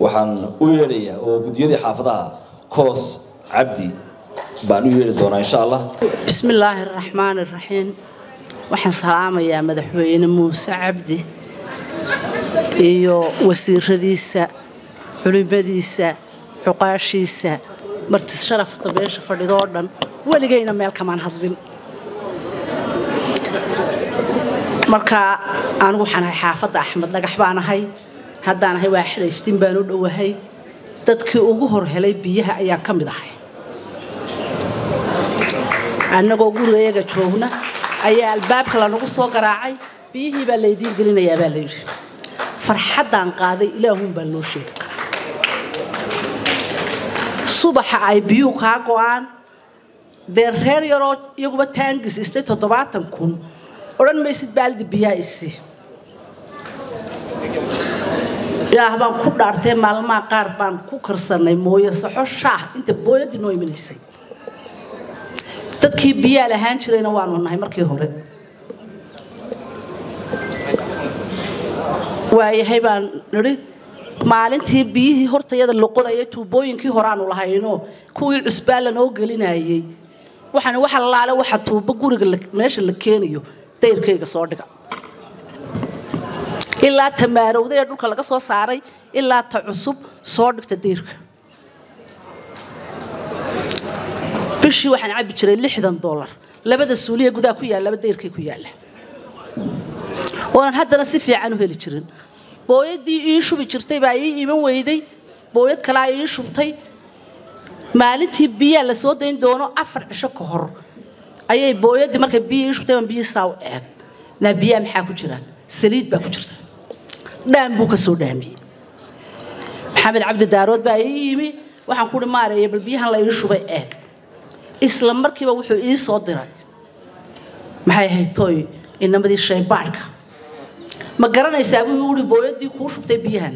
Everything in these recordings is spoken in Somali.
Waxaan u yeedhayaa oo guddiyadii xaafadaha Koos Cabdi baan u yeedhi doonaa, insha Allah. Bismillaahi araxmaan iraxiim. Waxaan salaamayaa Madaxweyne Muuse Cabdi iyo wasiiradiisa, culimadiisa, cuqaashiisa, marti sharafta beesha fadhidoo dhan. Weligayna meel kamaan hadlin. Marka anigu waxaan ahay xaafadda Axmed Dhagax baan ahay. Haddaan ahay waa Xidayftin baan u dhowahay. Dadkii ugu hor helay biyaha ayaan ka mid ahay. Annagoo gurigayaga joogna ayaa albaabka lanagu soo garaacay, biyihii baa laydiin gelinayaa baa layidhi. Farxaddaan qaaday Ilaahuun baa loo sheegi karaa. Subaxa ay biyuhu kaa go'aan, dee reer yaroo iyaguba taangis istay 70,000 odhan maysid baaldi biyaa isi. Ilaah baan ku dhaartay, maalmaha qaar baan ku karsanay mooye saxo shaah inta booyadii noo imanaysay. Dadkii biyaa lahaan jirayna waanu nahay markii hore. Waayahay baan nidhi, maalintii biyihii hortayada loqodaya tuubooyinkii horaanu lahayno, kuwii cusbaa lanoo gelinayay. Waxaan waxa laale waxa tuubo guriga meesha la keenayo dayrkayga soo dhiga, ilaa ta maarowday ee dhulka laga soo saaray ilaa ta cusub soo dhigta dayrka. Bishii waxaan cabbi jiray $60. Labada suuliya gudaha ku yaallaba dayrkay ku yaalla, oonan haddana si fiican u heli jirin. Booyadii ii shubi jirtay baa ii iman weyday, booyad kalaa ii shubtay. Maalintii biyaa la soo dayn doono 4 cisho ka hor ayay booyadii markay biyo ii shubtay baan biyo saa u eeg naa, biyaha maxaa ku jira? Saliid baa ku jirta. Dhaan buu ka soo dhaamiyey. Maxamed Cabdi Daarood baa ii yimi. Waxaan ku uhi, maareeya, bal biyahan la ii shubay eeg. Isla markiiba wuxuu ii soo diray, maxay ahayd tooy, inamadii shaybaadhka. Ma garanaysaa, buu uhi, booyadii kuu shubtay biyahan?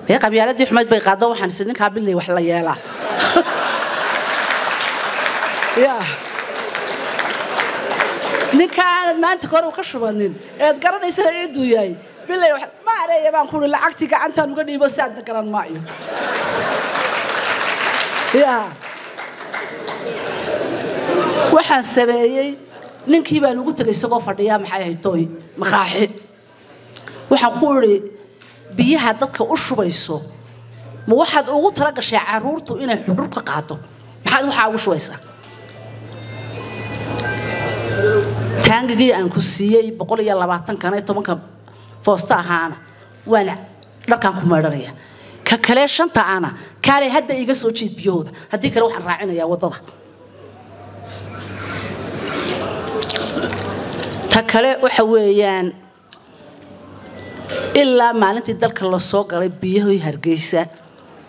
Dee qabyaaladii xumayd bay qaado. Waxaan is ninkaa bilay wax la yeelaa ya ninka aanad maanta kore u ka shubanin eed garanaysana cidduu yahay bilay maareeya baan ku uhi. Lacagtii gacantaan uga dhiibo si aadna garan maayo ya. Waxaan sameeyey, ninkii baan ugu tegay isagoo fadhiya, maxay ahayd tooy, maqaaxi. Waxaan ku idhi, biyaha dadka u shubayso ma waxaad ugu tala gashay carruurtu inay xudhur ka qaado? Maxaad waxaa ugu shubaysaa? Taangigii aan ku siiyey 120-kana 10-ka foosta ahaana waan dharkaan ku maydhanaya. Ka kale shanta ana kaalay hadda iga soo jiid biyahooda, haddii kale waxaan raacinayaa waddada. Ta kale waxa weeyaan, ilaa maalintii dalka la soo galay biyahii Hargeysa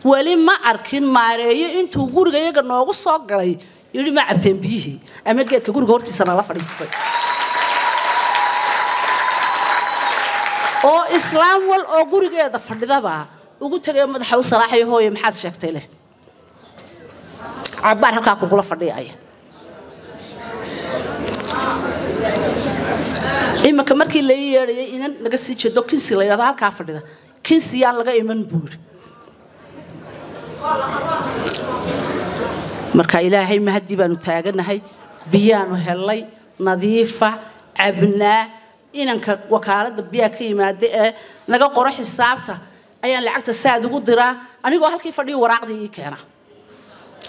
weli ma arkin maareeyo intuu guriga iyaga noogu soo galay yidhi ma cabteen biyihii, ama geedka guriga hortiisa nala fadhiistay oo islaam wal oo gurigeeda fadhidaba ugu tagayo, madaxa u salaaxayo, hooye maxaad sheegtay leh, cabbaar halkaa kugula fadhiyaya. Iminka markii la ii yeedhayay, inan naga sii jeedo Kinsi la yidhahdo halkaa fadhida, Kinsi yaan laga iman buu yidhi. Marka Ilaahay mahaddii baanu taaganahay, biyaanu helay nadiifa cabnaa. Inanka wakaaladda biyaha ka yimaada ee naga qoro xisaabta ayaan lacagta saad ugu diraa anigoo halkii fadhiyo, waraaqdii ii keena.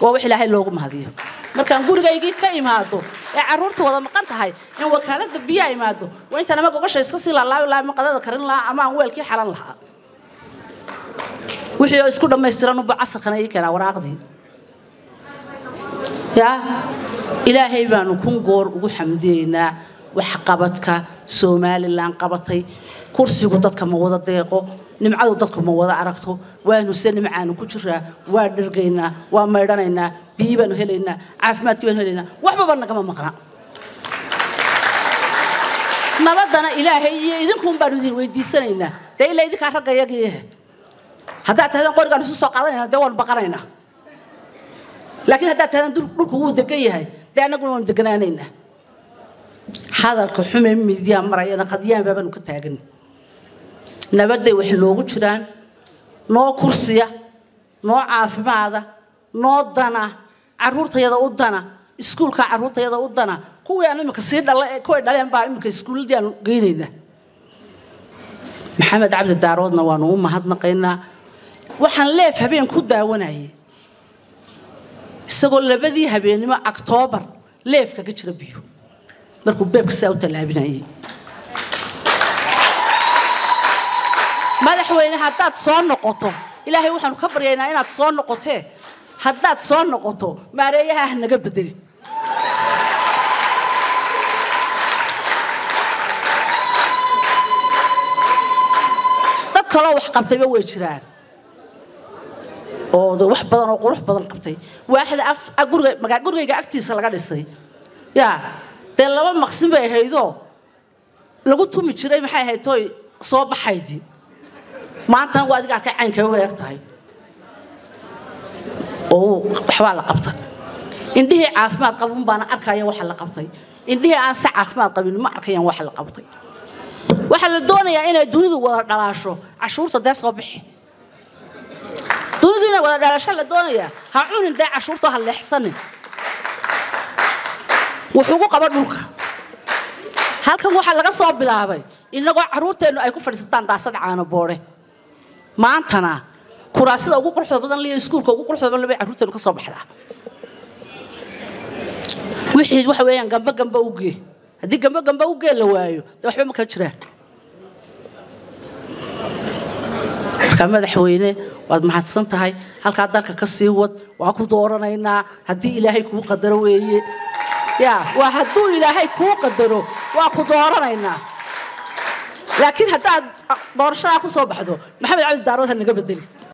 Waa wax Ilaahay loogu mahadiyo. Markaan gurigaygii ka imaado ee carruurta wada maqan tahay in wakaaladda biyaha imaado, waa intaan ama gogasha iska sii laalaabi lahaa ama qadada karin lahaa ama aan weelkii xalan lahaa. Wixii oo isku dhammaystiran uba casarkana ii keenaa waraaqdii. Yaa Ilaahay baanu kun goor ugu xamdiyeynaa waxqabadka Somalilan qabatay. Kursigu dadka ma wada deeqo, nimcadu dadku ma wada aragto. Waanu se nimcaanu ku jiraa, waa dhergaynaa, waa maydhanaynaa, biyi baanu helaynaa, caafimaadkii baanu helaynaa, waxbaba nagama maqna. Nabaddana Ilaahay iyo idinkuun baanu idin weydiisanaynaa. Dee ilaa idinkaa ragga yagiihe, haddaad tahdaan qorigaan isu soo qaadanayna, dee waanu baqanaynaa. Laakiin haddaad tahdaan dhulku wuu degan yahay, dee annaguna waanu deganaanaynaa. Hadalka xume midyaa marayana qadyaan baabaanu ka taagan. Nabadday waxay noogu jiraan. Noo kursiya, noo caafimaada, noo dana, carruurtayada u dana, iskuulka carruurtayada u dana. Kuwii aan imika sii dhala, kuway dhaleen baa imika iskuuladii aanu geynaynaa. Maxamed Cabdi Daaroodna waanu u mahadnaqaynaa. Waxaan leef habeen ku daawanayay isagoo labadii habeennimo Octoobar leef kaga jira biyo markuu beebka saa u tallaabinayay. Madaxweyne, haddaad soo noqoto, Ilaahay waxaanu ka baryaynaa inaad soo noqotee, haddaad soo noqoto maareeyaha ah naga bedeli. Dad kaloo wax qabtayba way jiraan oo wax badan oo qurux badan qabtay. Waaxda guriga, gurigayga agtiisa laga dhisay, yaa dee laba maqsin bay ahaydoo lagu tumi jiray, maxay ahayd toy soo baxaydii. Maantana waa adiga arkay caynkay uga eg tahay oo waxbaa la qabtay. Indhihii caafimaad qabun baana arkaya waxa la qabtay, indhihii aan si caafimaad qabin ma arkayaan waxa la qabtay. Waxaa la doonayaa inay dunidu wada dhalaasho, cashuurta dee soo bixi. Dunidu inay wada dhalasho la doonayaa. Ha cunin dee cashuurta, ha leexsanin, wuxuugu qaba dhulka. Halkan waxaa laga soo bilaabay inagoo carruurteennu ay ku fadhiisataan daasad caano boodhe. Maantana kuraasida ugu quruxda badan liyo iskuulka ugu quruxda badan bay carruurteenu ka soo baxdaa. Wixii waxa weeyaan gamba gamba u gee, haddii gamba gamba u gee la waayo dee waxba ma kala jiraan. Marka madaxweyne, waad mahadsan tahay, halkaa dalka ka sii wad. Waa ku dooranaynaa haddii Ilaahay kuu qadaro weeye. Ya waa hadduu Ilaahay kuu qadaro waa ku dooranaynaa, laakiin haddaad doorashadaa ku soo baxdo, Maxamed Cabdi Daarood ha naga bedeli.